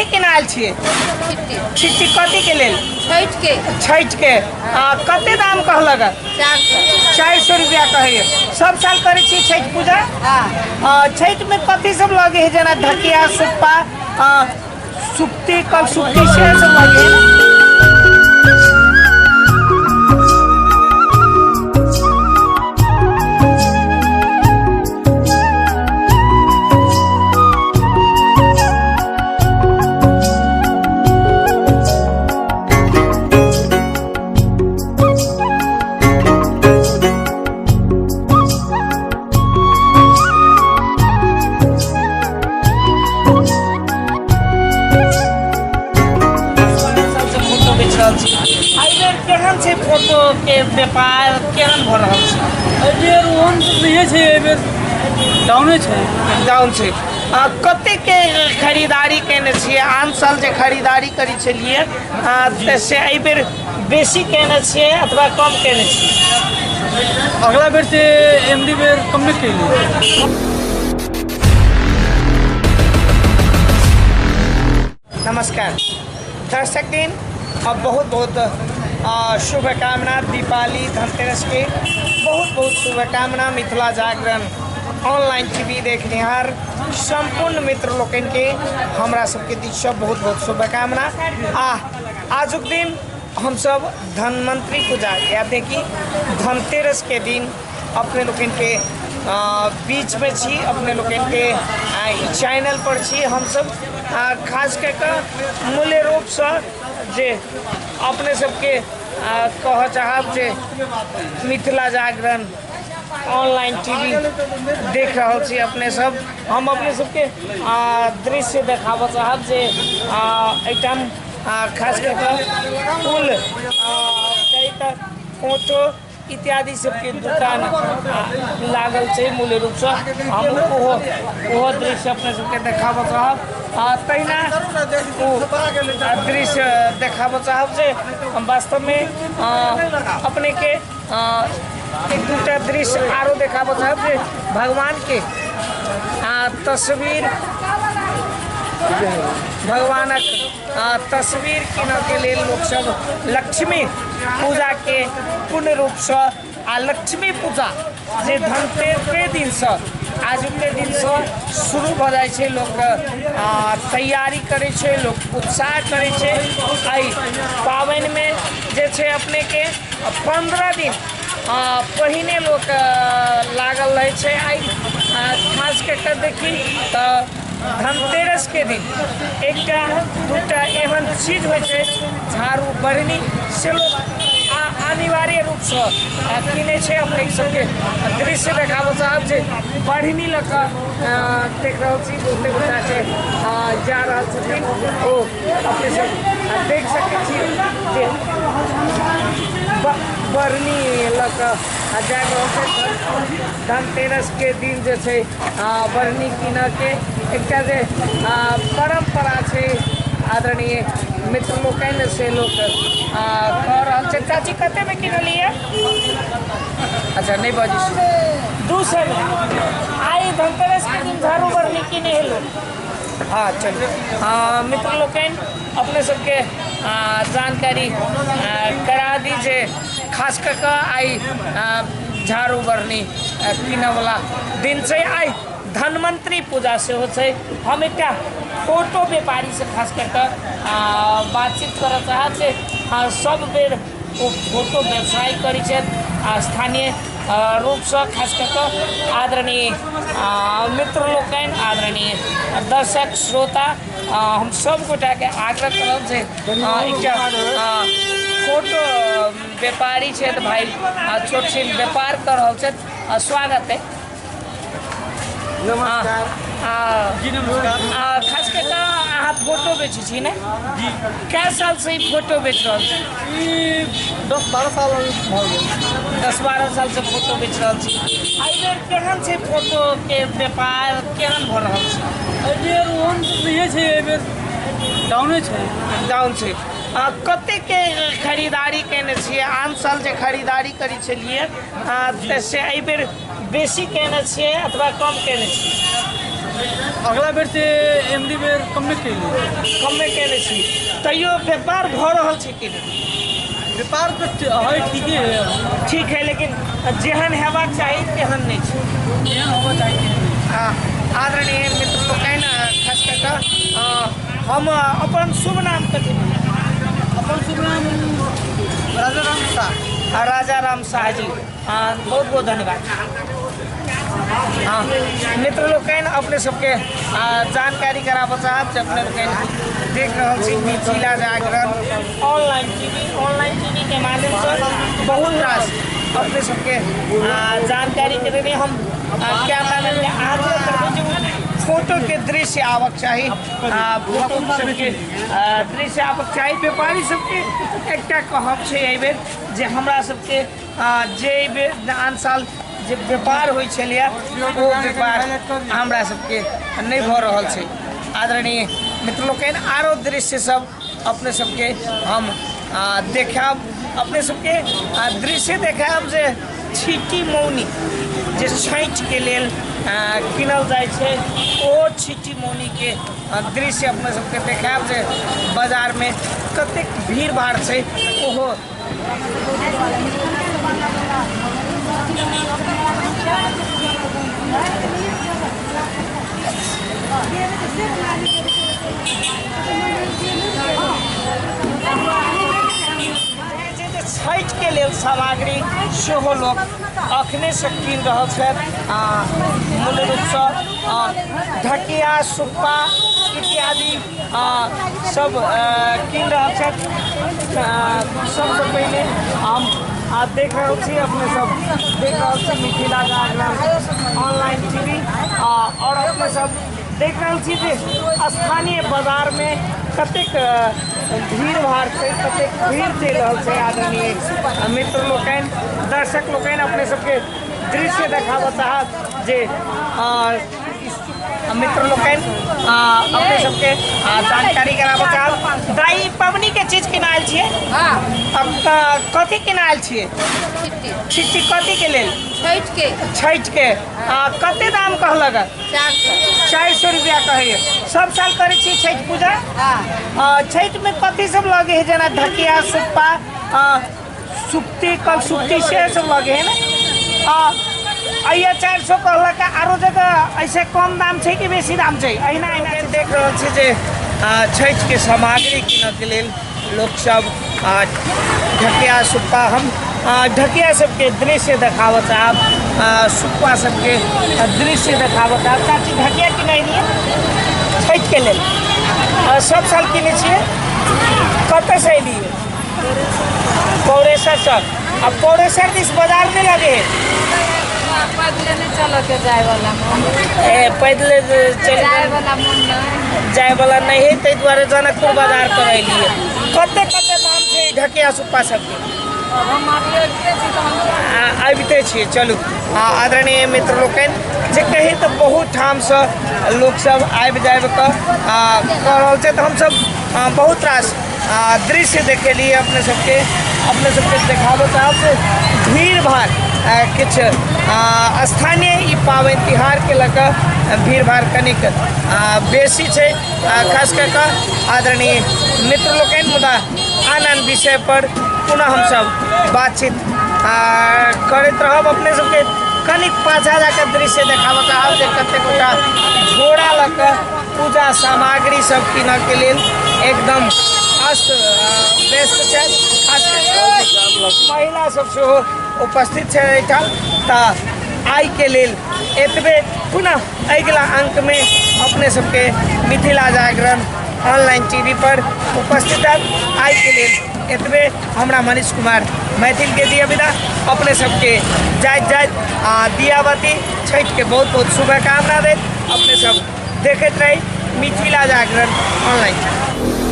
कथी केना आयल छियै? छिट्टी। कथी के लेल? छठि के। छठि के। कते दाम कहलक? 400। 400 रुपया कहैए। सब साल करै छियै छठि पूजा? हाँ। छठि में कथी सब लगे है, जेना ढकिया, सुप्पा, सुप्ती, कल सुप्ती से सब लगे है ना? सबसँ फोटो बेच रहल छी। एहि बेर केहन छै फोटोके व्यापार, केहन भऽ रहल छै? एहि बेर ओहन तऽ नहिए छै, एहि बेर डाउने छै। डाउन छै। कतेकके खरीदारी केने छियै? आन साल जे खरीदारी करै छलियै तऽ से एहि बेर बेसी केने छियै अथवा कम केने छियै? अगला बेर से एम डी बेर कमे केलियै। नमस्कार दर्शक दिन, अब बहुत बहुत शुभकामना। दीपावली धनतेरस के बहुत बहुत शुभकामना मिथिला जागरण ऑनलाइन टीवी देखनिहार संपूर्ण मित्र लोकनि के हमरा सबके दिस से बहुत बहुत शुभकामना। आ आजुक दिन हमसब धनवंतरी पूजा यानी कि धनतेरस के दिन अपने लोकनि के बीच में छी, अपने लोकनि के चैनल पर छी हमसब। खास कऽ कऽ मूल्य रूपसँ जे अपने सबके कहऽ चाहब जे मिथिला जागरण ऑनलाइन टीवी देख रहल छी अपने सब। हम अपने सबके दृश्य देखाबऽ चाहब जे एहिठाम खास कऽ कऽ फूल, कही तऽ फोटो इत्यादि सबके दुकान लागल छै। मूल्य रूपसँ हम ओहो ओहो दृश्य अपने सबके देखाबऽ चाहब। तहिना ओ दृश्य देखाबऽ चाहब जे हम वास्तवमे अपनेके एक दूटा दृश्य आरो देखाबऽ चाहब जे भगवानके तस्वीर, भगवानक तस्वीर कीनऽके लेल लोकसब लक्ष्मी पूजाके पूर्ण रूपसँ आ लक्ष्मी पूजा जे धनतेरसके दिनसँ आजुके दिनसँ शुरू भऽ जाइ छै, लोक तैयारी करै छै, लोक उत्साह करै छै। एहि पाबनिमे जे छै अपनेके 15 दिन पहिने लोक लागल रहै छै। आइ खास कऽ कऽ देखी तऽ धनतेरसके दिन एकटा दूटा एहन चीज होइ छै, झाड़ू बढ़नी, से लोक अनिवार्य रूपसँ किनै छै। अपने सबके दृश्य देखाबऽ चाहब जे बढ़नी लऽ कऽ देख रहल छी बहुते गोटाके जा रहल छथिन। ओ अपने सब देख सकै छी जे बढ़नी लऽ कऽ जा रहल छै। धनतेरसके दिन जे छै बढ़नी कीनऽके एकटा जे परम्परा छै आदरणीय मित्र लोकनि, से लोक कऽ रहल छै। चाची, कतेमे किनलियै? अच्छा, नहि बजै छी। 200मे। आइ धनतेरसके दिन झाड़ू बढ़नी किने हेलो। हाँ, चलू मित्र लोकनि, अपने सबके जानकारी करा दी जे खास कऽ कऽ आइ झाड़ू बढ़नी कीनऽवला दिन छै। आइ धनवंतरी पूजा सेहो छै। हम एकटा फोटो व्यापारीसँ खास कऽ कऽ बातचीत करऽ चाहब जे सब बेर ओ फोटो व्यवसाय करै छथि आ स्थानीय रूपसँ। खास कऽ कऽ आदरणीय मित्र लोकनि, आदरणीय दर्शक श्रोता, हम सब गोटाके आग्रह करब जे एकटा फोटो व्यापारी छथि भाइ, छोट छिन व्यापार कऽ रहल छथि। स्वागत है। नमस्कार। जी नमस्कार। खास कऽ कऽ अहाँ फोटो बेचै छी ने? जी। कए सालसँ ई फोटो बेच रहल छी? ई 10-12 साल भऽ गेल। 10-12 सालसँ फोटो बेच रहल छी। एहि बेर केहन छै फोटोके व्यापार, केहन भऽ रहल छै? एहि बेर ओहन तऽ नहिए छै, एहि बेर डाउने छै। डाउन छै। कतेकके खरीदारी केने छियै? आन साल जे खरीदारी करै छलियै तऽ से एहि बेर बेसी केने छियै अथवा कम केने छियै? अगला बेर से एमडी बेर कमे केली। कमे केने छी, तैयो व्यापार भऽ रहल छै कि नहि? व्यापार तऽ है, ठीके है। ठीक है, लेकिन जेहन हेबाक चाही तेहन नहि छै। जेहन होबा चाही तेहन नहि छै। आदरणीय मित्र लोकनि, खास कऽ कऽ हम अपन शुभ नाम कथी भेल? अपन शुभ नाम राजा राम शाह। राजा राम शाह जी, बहुत बहुत धन्यवाद। हाँ मित्र लोकनि, अपने सबके जानकारी कराबऽ चाहब जे अपने लोकनि देख रहल छी Mithila Jagran online TV. Online TV के माध्यमसँ बहुत रास अपने सबके जानकारी के देने हम कैमरामैन के आग्रह करबै जे ओ फोटोके दृश्य आबक चाही, फोटो सबके दृश्य आबक चाही। व्यापारी सबके एकटा कहब छै एहिबेर जे हमरा सबके जे एहिबेर आन साल जे व्यापार होइ छलैए ओ व्यापार हमरा सबके नहि भऽ रहल छै। आदरणीय मित्र लोकनि, आरो दृश्य सब अपने सबके हम देखायब, अपने सबके दृश्य देखायब जे छिट्टी मौनी जे छठिके लेल किनल जाइ छै ओ छिट्टी मौनीके दृश्य अपने सबके देखायब जे बाजारमे कतेक भीड़ भाड़ छै। ओहो छठिके लेल सामग्री सेहो लोक अखनेसँ कीन रहल छथि। मूल रूपसँ ढकिया, सुप्पा इत्यादि सब कीन रहल छथि। सबसँ पहिने हम देख रहल छी, अपने सब देख रहल छी मिथिला जागरण ऑनलाइन टीवी और अपने सब देख रहल छी जे स्थानीय बाजारमे कतेक भीड़ भाड़ छै, कतेक भीड़ चलि रहल छै। आदरणीय मित्र लोकनि, दर्शक लोकनि, अपने सबके दृश्य देखाबऽ चाहब जे मित्र लोकनि अपने सबके जानकारी कराबऽ चाहब। दाइ, पबनी के चीज किनायल छियै? कथी किनायल छियै? छिट्टी। कथी के लेल? छठि के। छठि के। कते दाम कहलक? 400। 400 रुपया कहैए। सब साल करै छी छठि पूजा? हाँ। छठि में कथी सब लगे है? जेना ढकिया, सुप्पा, सुप्ती, कल सुप्ती से सब लगे है ने? अइया 400 कहलक, आरो जगह ऐसे कम दाम छै कि बेसी दाम छै? अहिना अहिना देख रहल छी जे छठि के सामग्री कीनऽ के लेल लोक सब ढकिया, सुप्पा, हम ढकिया सबके दृश्य देखाबऽ चाहब, सुप्पा सबके दृश्य देखाबऽ चाहब। चाची, ढकिया किनै छठि के लेल? सब साल किनै छियै? कतऽसँ एलियै? पौरेसर सर। आ पौरेसर दिस बाजार नहि लगे है? पैदले नहीं चल के जाए वाला मन। ए, पैदले चलि जाए वाला मन नहीं। जाय वाला नहि है, ताहि दुआरे जनकपुर बाजार पर एलियै। कते कते दाम छै ई ढकिया सुप्पा सबके? हम अभी अबिते छी तऽ हम अबिते छियै। चलू आदरणीय मित्र लोकनि, जे कही तऽ बहुत ठामसँ लोकसब आबि जाबि कऽ कऽ रहल छै। तऽ हमसब बहुत रास दृश्य देखेलियै अपने सबके, अपने सबके देखाबऽ चाहब जे भीड़ भाड़ किछु स्थानीय ई पाबनि तिहारके लऽ कऽ भीड़ भाड़ कनिक बेसी छै, खास कऽ कऽ आदरणीय मित्र लोकनि। मुदा आन आन विषय पर पुनः हमसब बातचीत करैत रहब। अपने सबके कनिक पाछाँ जाकऽ दृश्य देखाबऽ चाहब जे कतेक गोटा झोरा लऽ कऽ पूजा सामग्री सब कीनऽके लेल एकदम अस्त व्यस्त छथि। खास कऽ कऽ महिला सब सेहो उपस्थित छै एहिठाम। तऽ आइके लेल एतबे, पुनः अगिला अङ्कमे अपने सबके मिथिला जागरण ऑनलाइन टीवी पर उपस्थित हैब। आइके लेल एतबे, हमरा मनीष कुमार मैथिलके दिया विदा। अपने सबके जाइत जाइत आ दियाबती छठिके बहुत बहुत शुभकामना दैत अपने सब देखैत रही मिथिला जागरण ऑनलाइन।